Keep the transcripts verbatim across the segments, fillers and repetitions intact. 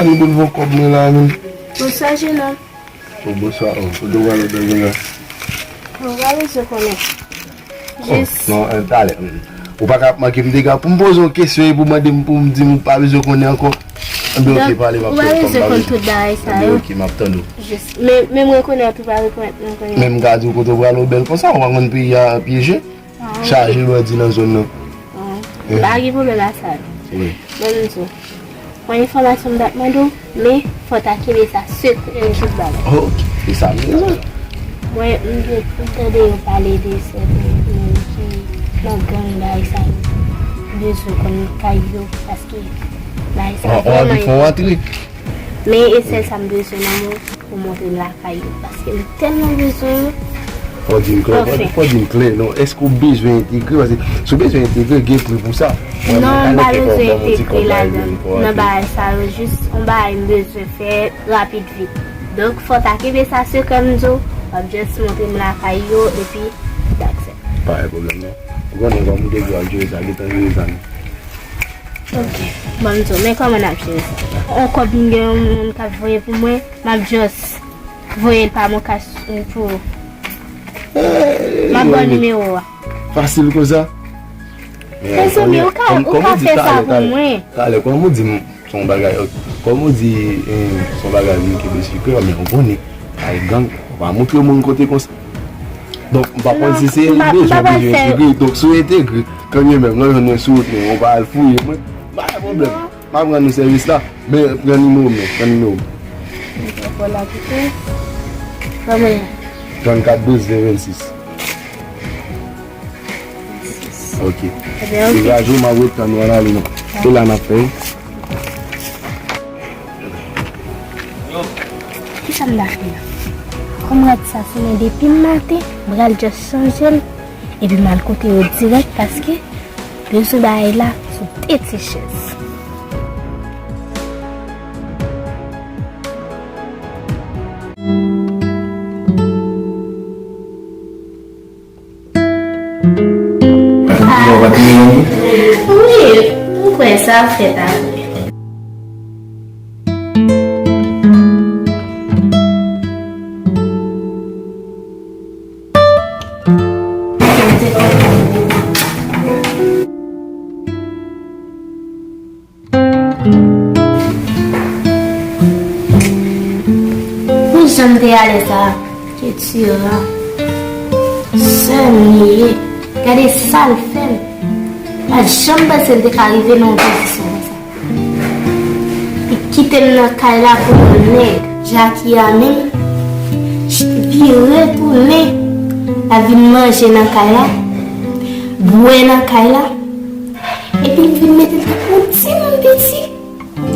Mwen pou l fè kòb mwen la menm. Bonswa, jenòm. Oh, bonswa. Oh, kote w prale bèl kounye a? Mwen prale se konnen. Oh, jis non, eh, talè. Ou pa ka ap manke m dega pou m poze w kesyon epi w mande m pou m di m ou pa bezwen konnen ankò. Anben, oke, pale, m ap tann kòm pa bezwen. Tout bagay sa yo. Anben, oke, m ap tann ou. Jis, men, men mwen konnen ou pa rekonèt mwen konnen. Men m ka di w kote w prale w bèl konsa, ou pa konn peyi a pyeje. Chaje bandi nan zòn nan. Ah. Eh. M pa gen pwoblèm ak sa yo. Wi. Ban m di w. Yon enfòmasyon m t ap mande w, men fò w ta kenbe sa sekrè, tout bagay. Ok, se sa m bezwen. Mwen, m te, m tande yo pale de sèten moun ki nan gang bagay sa yo. M bezwen konn kay yo, paske bagay sa vrèman enpòtan. An, an, anvi fè yon antre. Men e sèl sa m bezwen nan men w. Pou montre m lakay yo, paske m tèlman bezwen yo. Fò w di m klè, fò, fò w di m klè, non. Èske w bezwen entegre? Paske si w bezwen entegre, gen pri pou sa. Non, m pa bezwen entegre ladan nan bagay sa yo, jis yon bagay m bezwen fè rapid vit. Donk, fò w ta kenbe sa sekrè, m di w, w ap just montre m lakay yo, epi that's it. Pa gen pwoblèm, non. Ou konnen kòman m te dwe ap jere sa, gentan jere sa, non. Ok, ban m di w, men kòman n ap jere sa? On kòb m gen yon moun k ap voye pou mwen, m ap just voye l pa MonCash pou ou. M ap ba w nimewo a. Fasil konsa. Mezanmi, ou ka, ou ka fè sa pou mwen. Talè, kòm ou di m, se yon bagay, ok. Kòm ou di, eh, se yon bagay moun ki bezwen sekrè, men ou konnen, ay gang, ou pa montre moun kote konsa. Donk, m pa konn si se bezwen ou bezwen entegre. Donk, si w entegre, kanmenm, nan jwenn mwen sou wout mwen, ou pa al fouye mwen, pa gen pwoblèm. M ap rann ou sèvis la, men pran nimewo m non, pran nimewo m. Bon, la kite. Kòman? Trannkat douz ven vennsis. Ok. Ebyen, ok. Degaje w, m ap ret tann ou al ale non. Se la n ap fè wi. Kisa m ta fè la? Kòm rad sa sou mwen depi maten, m pral just chanje l, epi m al kote yo dirèk paske Bezwen bagay la sou de ti chèz. Bon, pa t gen yon moun? Wi, m kwè sa fèt apre. Pou jan m te alèz la, Ketura, sè m li ye. Gade sa l fè m. Pa janm panse l te ka rive nan yon pozisyon konsa. Li kite m nan kay la pou yon nèg. Jaki a menm vire tounen, l ap vin manje nan kay la, bwè nan kay la, epi l vin mete l tankou yon timoun piti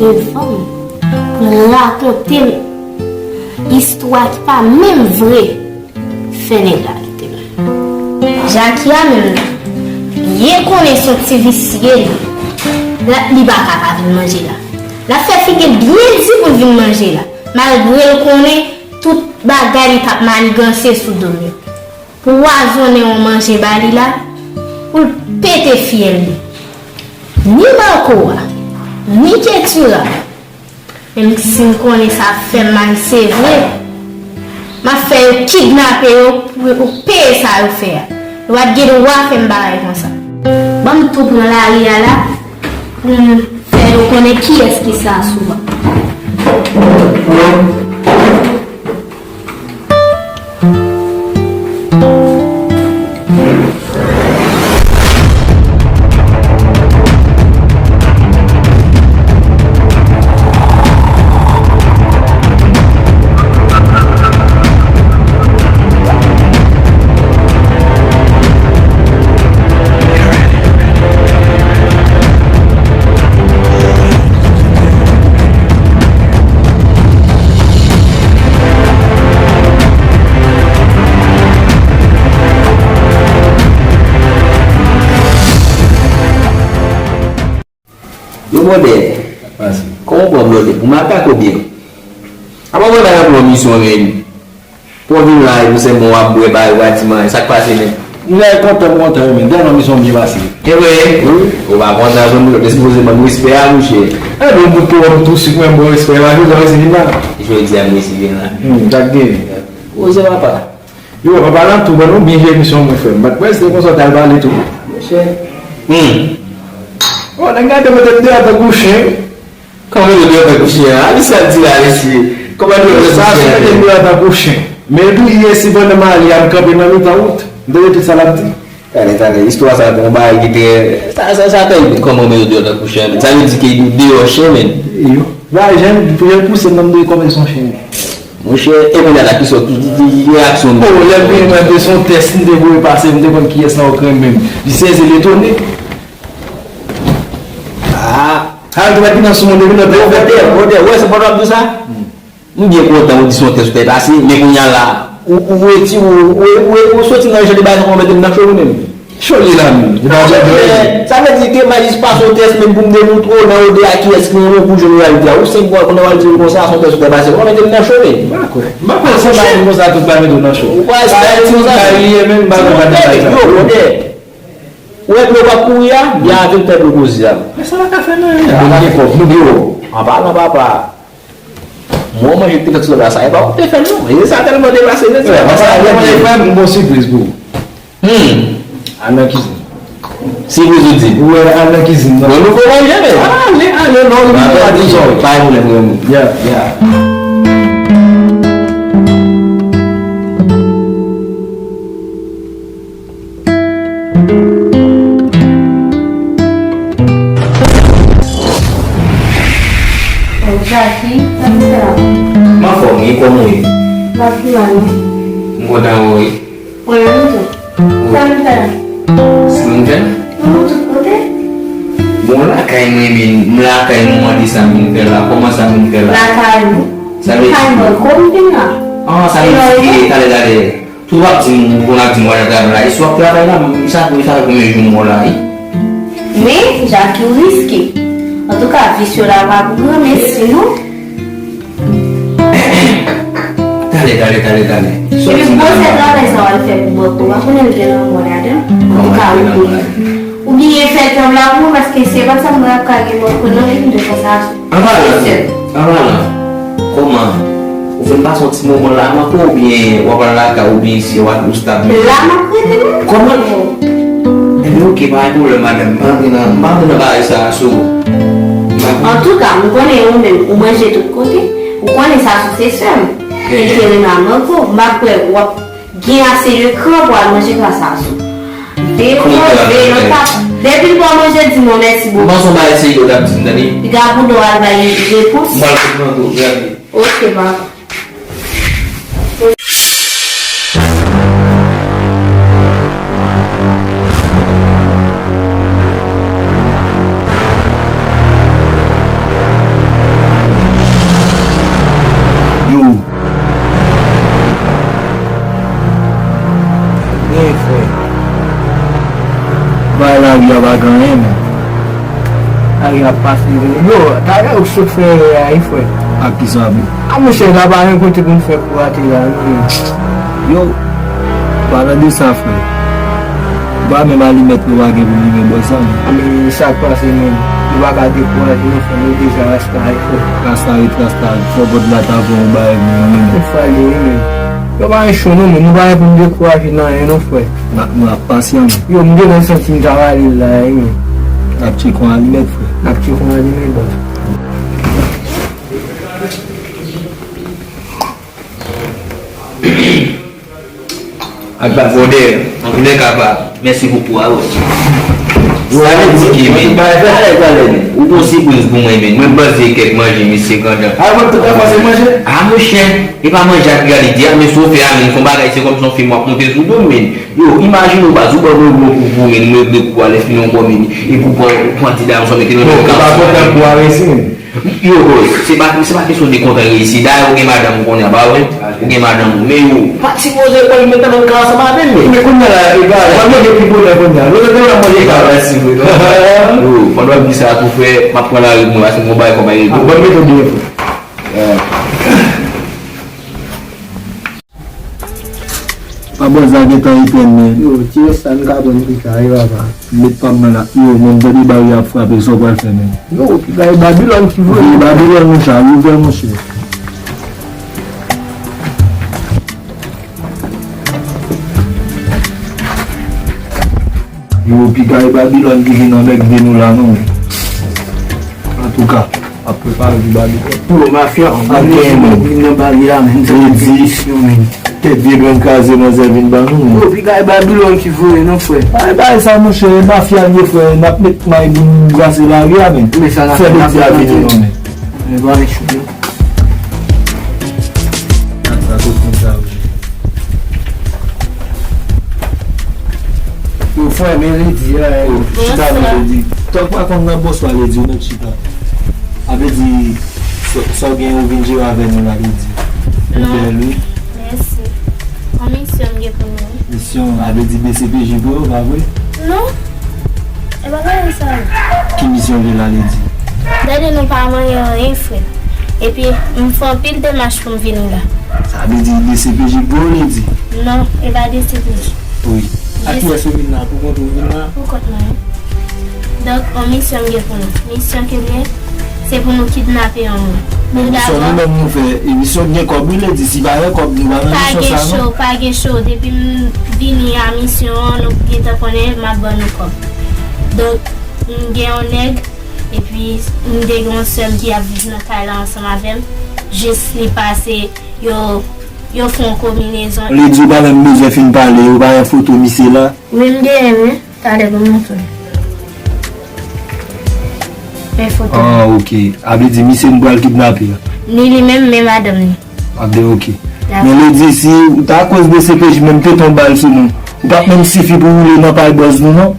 devan m pou l rakonte m istwa ki pa menm vre. Fè nèg la kite m. Jaki a menm, byen konnen se yon ti visye li. Li pa ka pa vin manje la. L ap fè figi l byen di pou l vin manje la. Malgre l konnen tout bagay li t ap maniganse sou do m yo. Pwazonnen yon manje ba li la, pou l pete fyèl li. Ni Marco a, ni Ketura. Menm si m konnen sa ap fè m mal, se vre. M ap fè yo kidnape yo pou yo peye sa yo fè a. Yo pa t gen dwa fè m bagay konsa. Ban m tou pran lari a la pou m fè yo konnen kiyès ki sa sou mwen. Yo, brother. Kòman w pran blòdè? Pou m atake w byen. Apa w pran nan yon misyon, men. Pou w vin la, epi sèlman w ap bwè, bay, w ap di manje. Sa k pase, men? Lè kontan, m kontan wi, men dènye misyon byen pase. E vre? Wi. Ou pa kontan, zòn moun yo te sipoze ban m respè a, mouche. E, bon, bout pou wòm tou sik, men bon respè la, jodi a resi vin la. Jodi a m resi vin la. Hmm, sa k gen? Koze papa. Yo, an palan tou, ban nou byen jwe emisyon mwen, frè m. M pa t prèske konsa w t al pale tou. Monchè. Hmm. Oh, nèg la te mete m deyò tankou chen. Kòman yo deyò tankou chen? A, li sa l di la, mesye. Kòman yo deyò tankou chen? Sa se mete m deyò tankou chen. Men epi, yè, si pandan m ale a, m kanpe nan mitan wout. M tande tout sa l ap di. Tande, tande, istwa sa a te yon bagay ki te, sa, sa, sa te, kòman yo deyò tankou chen, men sa vle di ke yo deyò chen, men. Yo. Ba, jan, pou yo pouse m nan m deyò kòm yon chen. Monchè, e kounye a la, ki sòt, ki, ki, ki, ki reyaksyon nou? Oh, lè m vini, mwen te se yon tès, m te voye pase, m te konn kiyès nan okren menm. Li sezi, li etone. Ah, ah, ou te mèt vin nan sou moun, vin nan... Yo, kote, kote, wè, se pandan w ap di sa? M byen kontan ou di se yon tès ou te pase, men kounye a la, ou, ou, ou retire, ou, ou, ou, ou soti nan jan de bagay sa, ou mete m nan cho ou menm. Cho li la menm. Li pa janm vle. Sa vle di ke m a jis pase yon tès menm pou m demontre w nan odè a kiyès ki renmen w pou jwenn reyalite a. Ou senk fwa konnen w al di l konsa, se yon tès ou te pase. Ou pa mete m nan cho, men. M pa kwè. M pa kwè se bagay konsa tout bagay mete w nan cho. Ou pa espere konsa. Bagay li ye menm, m pa kwè bagay sa. Yo, kote. Ou wè dlo k ap kouri a, byen avè l fè dlo koze a. Men sa pa ka fè m anyen. Nou gen kòb, nou gen kòb. An palan papa. Mwen manje k te fèt sou la sa, e pa ou k te fè l non. E sa tèlman deplase, se ti papa sa tèlman deplase. Frè m, m gon sipriz pou ou. Hmm. Al nan kizin. Sipriz ou di? Ou wè, al nan kizin non. Bon, nou fè manje, men. Ale, ale, non, nou pa di sa. Pa gen pwoblèm, frè m. Yeah, yeah. Jackie, sa nou fè la? M anfòm wi, kòman w ye? M pa pi mal non. M kontan wè w wi. Mwen menm tou. Wi. Sa nou fè la? Sa nou fè la? Nou tout kote. Bon, lakay mwen, men m lakay nou mande sa m vin fè la. Kòman sa m vin fè la? Lakay ou? Sa vle di? Lakay mwen, kòm vin la. Ah, sa vle di ke talè, talè. Tou w ap di m, ou konn ap di m w al nan travay la, e si w ap travay la, m sa pou sa fè konbyen jou m wè w la, wi. Men, Jackie ou riske. Antouka, visye la pa pou granmesi non. Talè, talè, talè, talè. Epi gwosè travay sa w al fè pou bank ou, pa konnen l gen lanmò ladan l? Antouka, ou byen fè tan w la pou mwen, paske si se pa t sa, m pa t ap ka gen bank ou non, epi m te fè sa. An palan, an palan, kòman? Ou fin pase yon ti moman la, manke oubyen w ap al lakay oubyen isi w ap ou stab menm? La m ap rete menm. Kòman? Ebyen, oke, pa gen pwoblèm, madanm. M pa antre nan, m pa antre nan bagay sa a, so. Antouka, m konnen ou menm, ou manje tout kote. Ou konnen sa sou se sè m. Enterè nan manko, m pa kwè w ap gen ase de kran pou al manje gras a sou. Dekoze nan tap. Depi l pa manje, di mwen mèsi bokou. M panse yon bagay serye w t ap di m, tande. Piga pou do al bay repons. M pral fout nan do, gade. Oke, papa. Yo. Byen, frè. Bay lari a pa gen anyen, men. Lari a pase, yo, talè ou sot fè erè a, wi, frè. Ak kisa, bro? A, monchè, la pa gen kote pou n fè pou rate la, wi, men. Yo, palan de sa, frè. Ou pa menm alimèt nou pa gen pou limen bòs la, men. Men sa k pase menm? Nou pa ka dekouraje non, frè, nou deja rasta wi, frè. Rasta ret rasta, fò bòt la ta fè yon bagay pou nou menm. Yon fwa li ye menm. Yo pa gen cho non, men nou pa gen pou n dekouraje nan anyen non, frè. N ap, n ap pasyan, men. Yo, m gentan santi m ta rale l la, wi, men. N ap tcheke yon alimèt, frè. N ap tcheke yon alimèt, bòs. Ak baz. Bwodè, antoulèka, pa, mèsi bokou a, wè. Sa vle di ke, men, talè, talè, men, ou gon sipriz pou mwen, men. Mwen panse kèk manje, mesye grandjan. A, mwen tout ap panse manje. A, monchè, e pa manje ak reyalite a, men si w fè a, men, se yon bagay, se kòmsi yon fim w ap monte sou do m, men. Yo, imajine w, baz, ou ban mwen yon bon kou pou, men, mwen regle kou a, lè fini ankò, men, epi w pran, pran ti dam sa, mete nan men w. Non, ou pa kontan kou a resi, men. Yo, bòs, se pa, se pa kesyon de kontan reyisi. Dayè, ou gen madanm ou konnen, pa vre? Ou gen madanm ou. Men yo, pa t sipoze pran li menm nan menm ka ansanm avè l, men. Men kounye a la, e ba, mwen manje pi bonè kounye a. Lòt lè, mwen manje ka, mèsi, vre, non? Yo, pandan w ap di sa tou, frè, m ap pran lari pou mwen, paske m gon bagay fò m al regle. A, bon, mete w byen, frè. Eh. Pabòz la gentan etèn, men. Yo, ti rès la, n ka pran pita, wi, papa. Met pa m nan la. Yo, men, tande bal y ap frape, sa w pral fè, men? Yo, piga e Babilòn ki voye. Piga e Babilòn, monchè, ouvè, monchè. Yo, piga e Babilòn ki vin anmègde nou la, non. Antouka, ap prepare pou Babilòn. Yo, mafya, ap gen, men. Vin nan bal la, men. Yo di, tèt vye grenn kraze, manzè vin ban nou, men. Yo, piga e Babilòn ki voye, non, frè. Bay, bay sa, monchè, mafya l ye, frè. N ap met may pou n brase lari a, men. Men sa n ap fè, n ap fè, non, men. Men pa mechan, non. Sa, sa, tout moun sa, wi. Yo, frè, men Lady a, eh. Yo, chita non, Lady. Tòk pa konn nan bòs la, Lady, ou mèt chita. A vle di, sa, sa w gen, ou vin jere avè nou la, Lady. Ou bèl, wi. Mèsi. Yon misyon m gen pou nou, wi. Misyon, a vle di D C P J pou yo, pa vre? Non. E pa bagay sa yo. Ki misyon gen la, Lady? Gade nou pa manyen anyen, frè. Epi, m fè anpil demach pou m vini la. Sa vle di D C P J pou yo, Lady? Non, e pa D C P J. Wi. A kiyès ou vin la? Pou kont ou vin la? Pou kont mwen, wi. Donk, yon misyon m gen pou nou. Misyon ke m gen, se pou nou kidnape yon moun. Men misyon nou menm nou fè, e misyon gen kòb, wi, Lady, si pa gen kòb, nou pa nan misyon sa, non. Pa gen cho, pa gen cho. Depi m vini a misyon an, nou gentan konnen m ap ban nou kòb. Donk, m gen yon nèg, epi m te gen yon sè m ki ap viv nan kay la ansanm avè m. Jis li pase, yo, yo fè yon konbinezon. Lady, ou pa menm bezwen fin pale, ou pa gen foto misye la? Wi, m genyen, wi. Talè pou m montre w. Men foto. Ah, ok. A vle di misye nou pral kidnape a? Ni li menm, men madanm li. Ah, ben, ok. Men Lady, si ou ta akoz D C P J menm pete yon bal sou nou, ou p ap menm sifi pou woule nan pay bòz nou, non?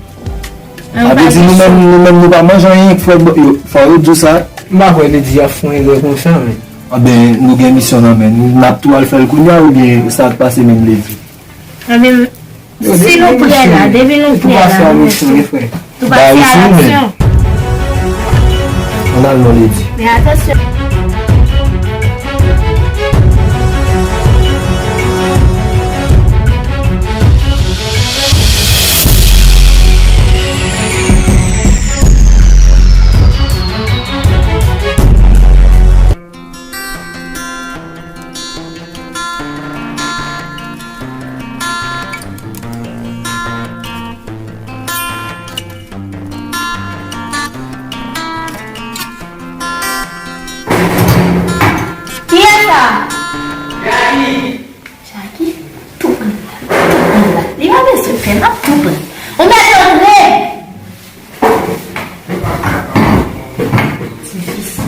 A vle di nou menm, nou menm nou pa manje anyen, fò yo, fò yo di w sa. M pa kwè Lady ap fè yon erè konsa, men. Ah, ben, nou gen misyon nan men nou. N ap tou al fè l kounye a oubyen sa k pase menm Lady? Ah, ben, Si nou prè la, depi nou prè la, nou mèt tou. Tou pase a laksyon. Ann al non, Lady. Men atansyon. Kiyès sa? Jackie. Jackie, tou pran l la, tou pran l la. Li pa bezwen fè, m ap tou pran l. Ou mèt antre! Ti visye.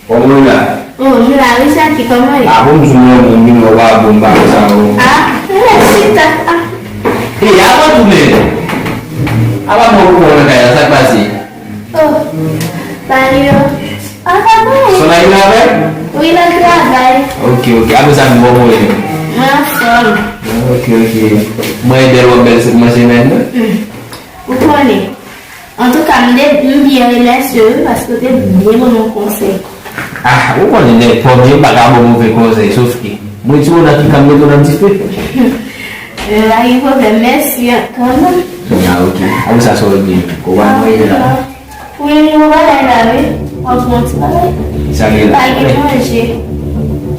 Kòman w ye la? Oh, m la wi, Jackie, kòman w ye? Ah, bon, m di w non, moun vin wè w pa bon, m pa fè sa non. Ah, m mèt chita. Ah. Ey, avan tou men. Apa mwen pou wè nan kay la, sa k pase? Oh, Mario. Ah, pa bon. Son la travay? Wi, nan travay. Ok, ok. Apre sa, m bon mwen. Mwen anfòm. Ok, ok. Mwen bèl, w ap bèl sèlman semèn nan. Hmm. Ou konnen. Antouka, m te, m byen remèsye w, wi, paske w te byen ban mwen konsèy. Ah, ou konnen nèg pòv, m pa ka ba w move konsèy, sof ke mwen di w nan ki kan m mete w nan dife. Eh, pa gen pwoblèm, mèsi kanmenm. Ah, ok. Apre sa, sa w regle? Ou pa manje la? Wi, ou pa la, wi. W ap pran ti bagay? Sa gen la? Pa gen manje.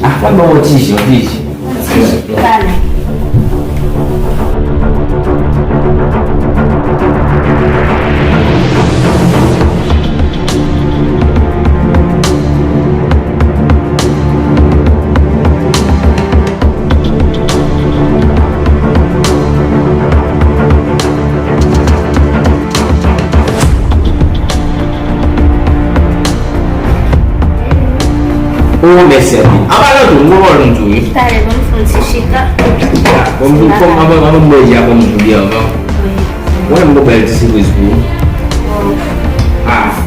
Ah, w ap ban w ti ji, yon ti ji. Yon ti ji, talè. Oh, mèsi anpil. An palan tou, m gon pawòl m di w, wi. Talè, ban m fè yon ti chita. Bon, m di w, kòm anvan, anvan m bwè ji a, kòm m di w byen anvan. Wi. Mwen, m gon bèl ti sipriz pou ou. Oh. Ah,